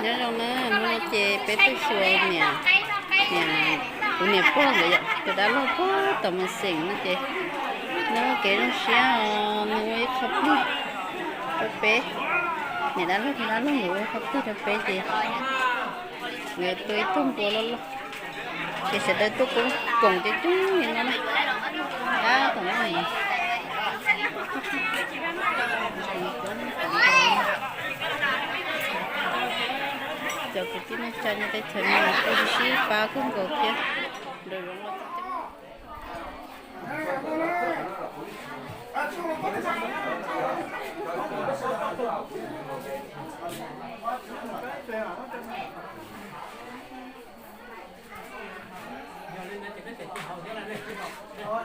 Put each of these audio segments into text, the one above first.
Nyob zoo na, hnub no ces peb tuaj xyuas niam, niam, kuv niam pog nkawd yom, tus dab laug pog tau mus xeem no ces nws ua kev zoo siab os, nws ua ib qho plig rau peb. Niam dab laug thiab dab laug nkawd ua qho plig rau peb ces nkawd tua ib tug npua loj loj. Ces sawv daws tuaj koom coob coob li no na. Tab tom na, cov kwv tij neej tsa nyob teb chaws no kuj sib pab kawg nkaus thiab. Nraum zoov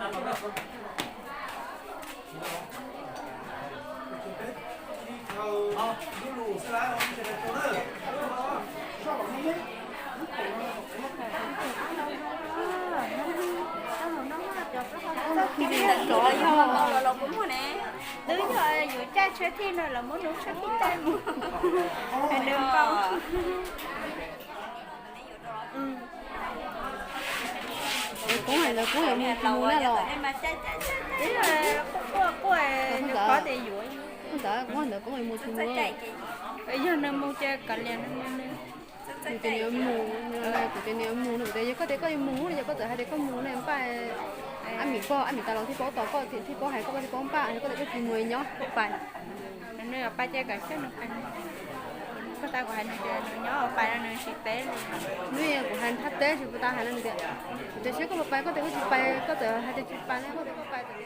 los coob coob. Txoj kev ntawm no los los kuv muag ne. Twb yog yus caij tsheb thij no los muab lub tsheb thij caij mus. Nws npau. Kuv hais ntawd kuv yuav mus tsis mus na los. Ntawd kuv hais ntawd kuv yuav mus tsis mus. Yog nws mus ces kav liam nws mus nws. Kuv tias nws yuav mus, kuv tias nws yuav mus no, kuv tias yog koj tias koj yuav mus no, yog koj txawm hais tias koj mus no npaj, ab mim pog ab mim tas los thiaj paub tos koj, thiaj paub hais koj, koj thiaj paub npaj, yog koj tias koj tsis mus nyob pais. Nws pais ces kom xyov nws pais. Puag ta kuv hais nws tias nws nyob pais no nws tsis teb li. Nws kuv hais thaj teb tsis puag ta hais no nws tias, kuv tias seb koj puas pais, koj tias koj tsis pais, koj txawm hais tias tsis pais ne, koj tias koj pais txawm.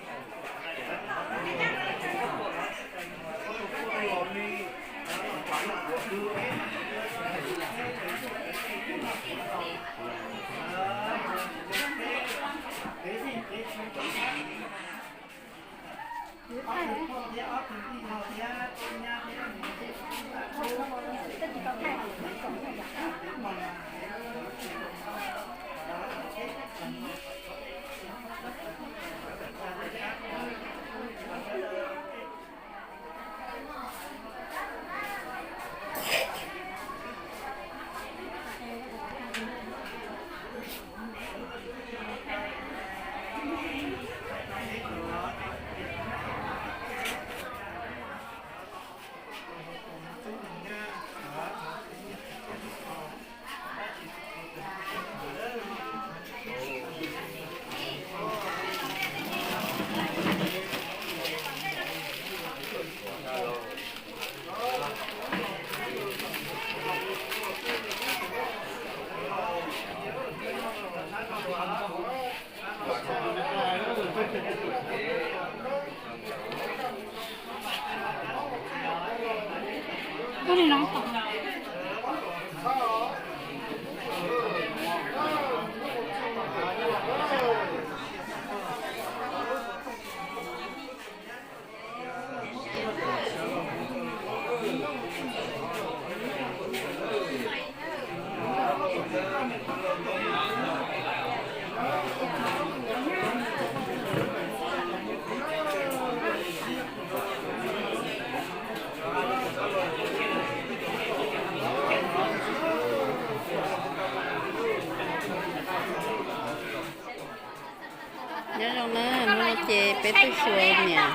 Nyob zoo na, hnub no ces peb tuaj xyuas niam,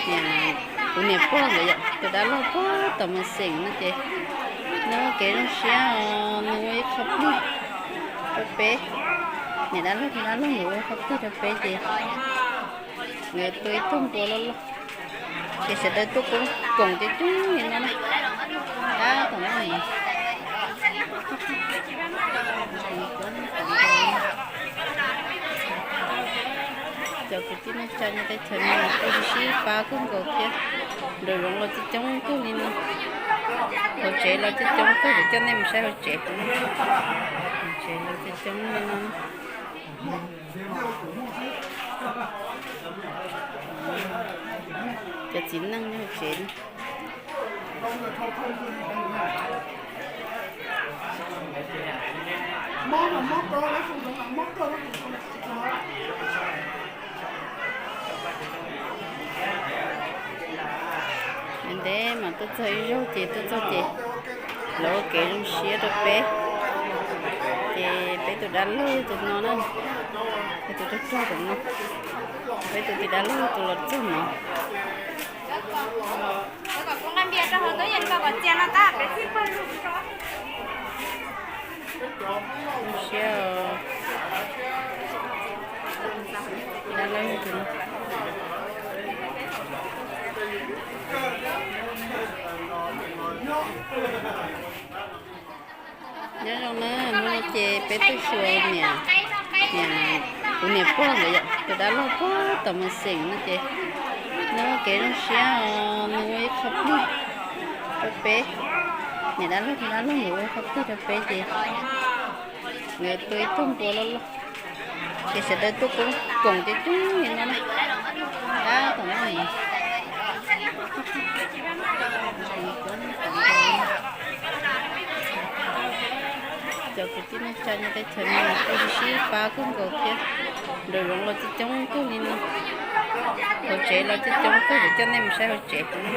niam, kuv niam pog nkawd yom, tus dab laug pog tau mus xeem no ces nws ua kev zoo siab os, nws ua ib qho plig rau peb. Niam dab laug thiab dab laug nkawd ua qho plig rau peb ces nkawd tua ib tug npua loj loj. Ces sawv daws tuaj koom coob coob li no na. Tab tom na, cov kwv tij neej tsa nyob teb chaws no kuj sib pab kawg nkaus thiab. Nraum zoov los coob coob kawg li no. Hauv tsev los coob coob kawg, coj nej mus saib hauv tsev. Hauv tsev los coob coob li no. Cov txiv neej nyob hauv tsev. Ntev mas tuaj txog ib zaug ces tuaj txog ces Lawv ua kev zoo siab rau peb, ces peb tus dab laug tus no na, peb tus rog rog tus no, peb tus tis dab laug tus los txog no. Zoo siab, dab laug tus no. Nyob zoo na, hnub no ces peb tuaj xyuas niam, niam, kuv niam pog ntawd yom, tus dab laug pog tom mus xeem no ces, nws ua kev zoo siab os, nws ua ib qho plig rau peb, niam dab laug tus dab laug nws ua ib qho plig rau peb ces nkawd tua ib tug npua loj loj, ces sawv daws tuaj koom coob coob li no na. Tab tom no, cov kwv tij neej tsa nyob teb chaws no kuj sib pab kawg nkaus thiab. Nraum zoov los coob coob kawg li no, hauv tsev los coob coob kawg, kuv coj nej mus saib hauv tsev, hauv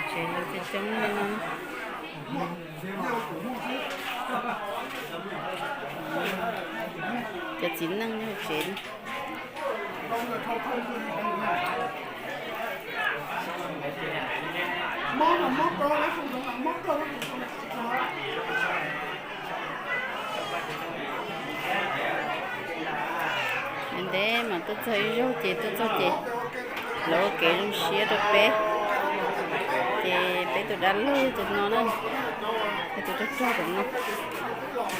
tsev los coob coob li no. Cov txiv neej nyob hauv tsev. Ntev ntev mas tuaj txog ib zaug ces tuaj txog ces lawv ua kev zoo siab rau peb, ces peb tus dab laug tus no na, peb tus rog rog tus no,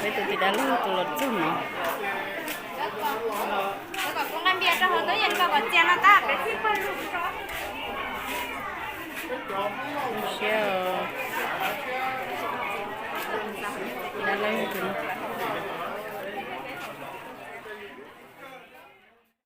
peb tus tis dab laug tus los txog no. Zoo siab, dab laug tus no.